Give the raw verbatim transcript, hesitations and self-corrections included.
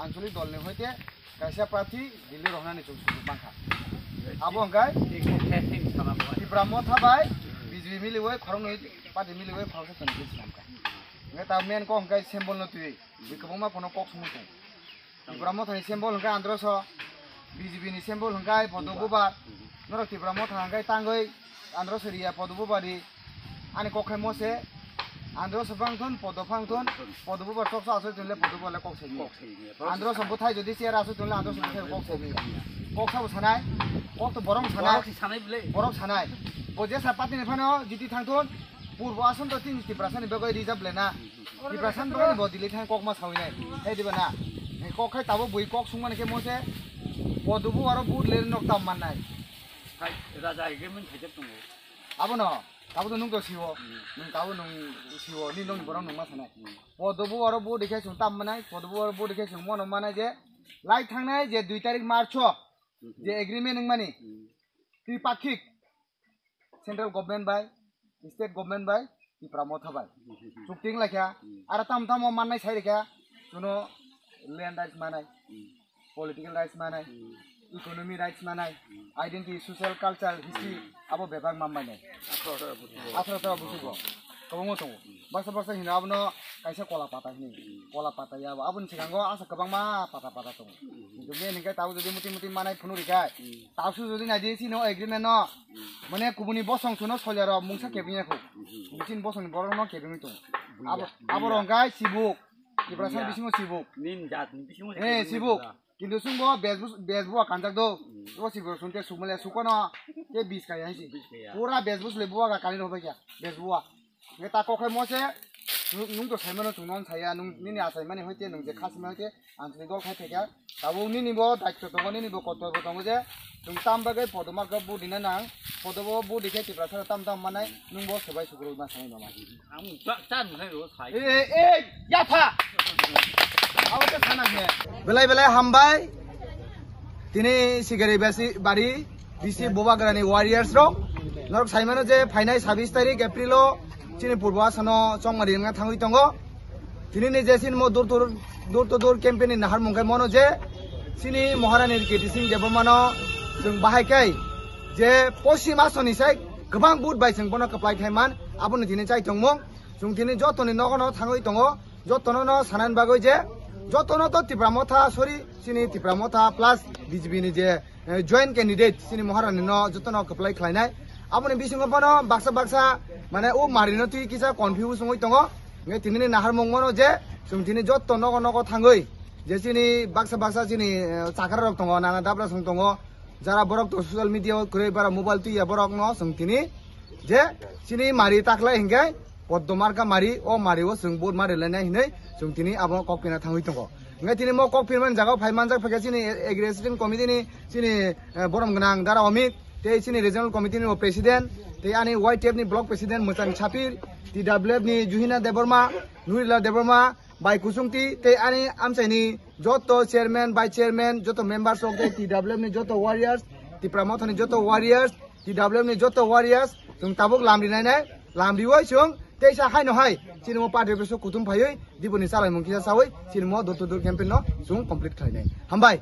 Anchalik dol ni hoite kaisa prarthi Delhi rohornani chwng sujuk mankha. Abo hwnkhe Tipra Motha bai B J P miliwi khoroknwi party miliwi khoroksa chwng deal swnamkha. Hwnkhe ta main kok hwnkhe symbol no twiwi bui kwbangma phano kok songwi tongo. Tipra Mothani symbol hwnkhe androso, B J P ni symbol hwnkhe Podo Bubar. Norok Tipra Motha hwnkhe tangwi androso riya Podo Bubar ri. Ani kok khai mose, androso phangthun, Podo phangthun, Podo Bubar choksa asoi tunle Podo Bubar le kok sai. Kok sai. Androso bwthai jodi chair asoi tunle androso bwthai kok sai. Kok sabo sanai, kok to borok sanai. Borok si sanai bile. Borok sanai. Bo jesa party ni phano jiti thangthun, purbo ason to tin Tiprasa ni bagwi reserve le na. Tiprasa ni bagwi bo Delhi thang kok ma sawi nai. Hai diba na? Kok khai tabo bui kok sungmani khe mose, Podo Bubar o vote le nok tam mannai. Hai, raja agreement khaijak tongo. Abono, tabo to nung to siwo. Hmm. Nung tabo nung siwo, ni nong borok nung ma sanai. Hmm. Podo Bubar o vote khe sung tam manai, Podo Bubar o vote khe sung mono manai je, lai thangnai je dui tarik March o, Hmm. je agreement wngmani, Hmm. tripakhik, central government bai, state government bai, Tipra Motha bai. Hmm. Chukti wnglaikha, Hmm. aro tam tamo mannai sai rikha, kuno land rights manai. Hmm. Political rights manai, Hmm. economy rights manai, Hmm. identity, social, culture, history, Hmm. abo bebak mambai nai. Atharo tara busugo. Atharo tara busugo. Kwbangma tongo. Hmm. Baksa baksa hino abono kaisa kola pata hini. Hmm. Kola pata ya abo. Aboni sikango asa kwbangma pata pata tongo. Hmm. Jodi hingke tabo jodi muti muti manai phunu rikai. Hmm. Tabsu jodi naidi sino agreement no. Hmm. Mane kubuni bosong suno solyaro mungsa Hmm. kebingya kho. Hmm. Bisin bosong ni borok no kebingwi tongo. Buya, Abo, buya. abo rongkai sibuk. Tiprasa Buya. bisingo sibuk. Nin jat ni bisingo Eh, sibuk. Kintu chwngbo bes bus-, bes buwa kanjak do. Hmm. Bo si bo sunte sumale sukono ke bis kaya si. Bis kaya. Pura bes bus le buwa ka kani no kya. Bes buwa. Nge ta kokhai mo se nu-, nung to saimano chwng non saya nung nini asai mani hoite nung je khas mani hoite ang tini gol khai thekya. Tabo nini bo daityo tongo nini bo kotor bo tongo je chwng tam bagwi podoma ka bu dina nang. Podobo bu dikhe Tiprasa tam tam manai nung bo sebai sukroi ma sanai mama. Ang ta, ta nunai ro sai. Eh, eh, yapha. Abo khe sana khe. Belai belai hambai. Tini Sigari basi bari bisi Bubagrani warriors rok. Norok saimano je phainai sabis tarik April o chini purbo asano chongmari wngna thangwi tongo. Tini ni je chini mo dur dur, dur to dur campaign ni nahar mungkai mono je chini Maharani Kirti Singh Debbarmano chwng bahai kai je poschim asoni sai kwbang vote bai chwng bono kwplai khai man aboni tini chai tongmung. Chwng tini jotoni nogo no thangwi tongo, jotono no sanani bagwi je jotono to Tipra Motha, sorry, chini Tipra Motha plus B J P ni je, eh, joint candidate chini Maharani no jotono kwplai khlainai. Aboni bisingo bono baksa baksa mane o mari no twi kisa confuse wngwi tongo. Nge tini ni naharmung mano je chwng tini joto nogo nogo thangwi je chini baksa baksa chini, eh, chakra rok tongo, nana dabra song tongo. Jara borok to social media o kwrwi bara mobile twi ya borok no chwng tini je chini mari takhlai hinkhe poddo marka mari o mari o chwng vote mari lainai hinwi chwng tini abo kok pina thangwi tongo. Hinkhe tini mo kok pinmani jaga o phai manjak phaikha chini executive committee ni chini, eh, borom gwnang Dara Amit tei chini regional committee ni bo president tei ani Y T F ni block president Mwchang Sapir, T W F ni Juhina Debbarma, Nurila Debbarma, Bai Kusungti tei ani amchaini joto chairman, vice chairman, joto members rok tei T W F ni joto warriors, Tipra Motha ni joto warriors, T W F ni joto warriors, chwng tabuk lamri nainai, lamriwi chwng teisa haino hai chini mo party office o kuthum phaiwi diboni chalaimung kisa sawi chini mo door to door campaign no chwng complete khlainai. Hambai.